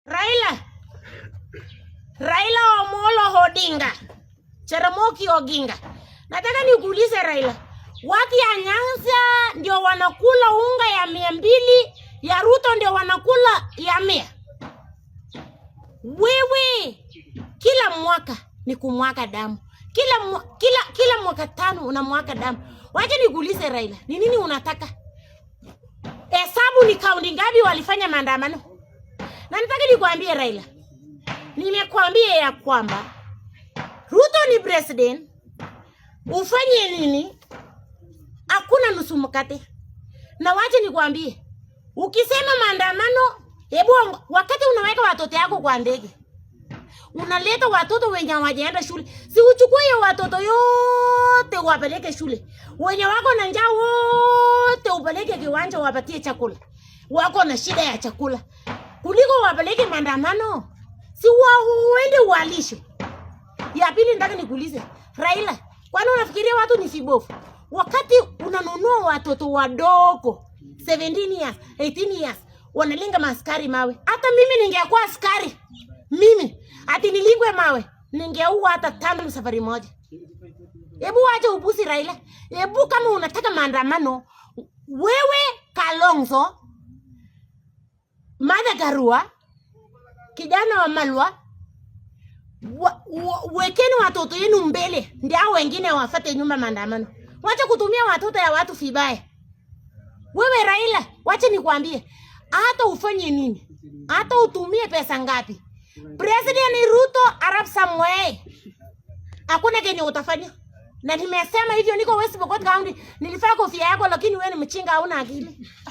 Raila, Raila Omolo Odinga, Jaramogi Oginga. Nataka nikuulize Raila, watu ya Nyanza ndio wanakula unga ya 200, ya Ruto ndio wanakula ya 100. Wewe kila mwaka ni kumwaga damu, kila mwaka 5 unamwaga damu. Wacha nikuulize Raila, ni nini unataka? Hesabu ni kaunti ngapi walifanya maandamano? Na nataka nikuambie Raila, nimekuambia ya kwamba Ruto ni president, ufanye nini? Hakuna nusu mkate. Na wacha nikwambie, ukisema maandamano, hebu wakati unaweka watoto yako kwa ndege, unaleta watoto wenye hawajaenda shule, si uchukue hiyo watoto yote wapeleke shule, wenye wako na njaa wote upeleke kiwanja wapatie chakula, wako na shida ya chakula, kuliko wapeleke maandamano, si uende uwalishe. Ya pili nataka nikuulize Raila, kwani unafikiria watu ni vibofu? Wakati unanunua watoto wadogo 17 years, 18 years wanalinga maaskari mawe. Hata mimi ningekuwa askari, mimi ati nilingwe mawe, ningeua hata tano safari moja. Hebu wacha upuzi Raila. Hebu kama unataka maandamano, wewe Kalonzo, Martha Karua, kijana wa Malwa, wekeni watoto yenu mbele ndio hao wengine wafate nyuma maandamano. Wacha kutumia watoto ya watu vibaya. Wewe Raila, wacha nikwambie, hata ufanye nini, hata utumie pesa ngapi, President Ruto Arap Samoei, hakuna kenye utafanya. Na nimesema hivyo, niko West Pokot County, nilifaa kofia yako, lakini wewe ni mchinga, hauna akili.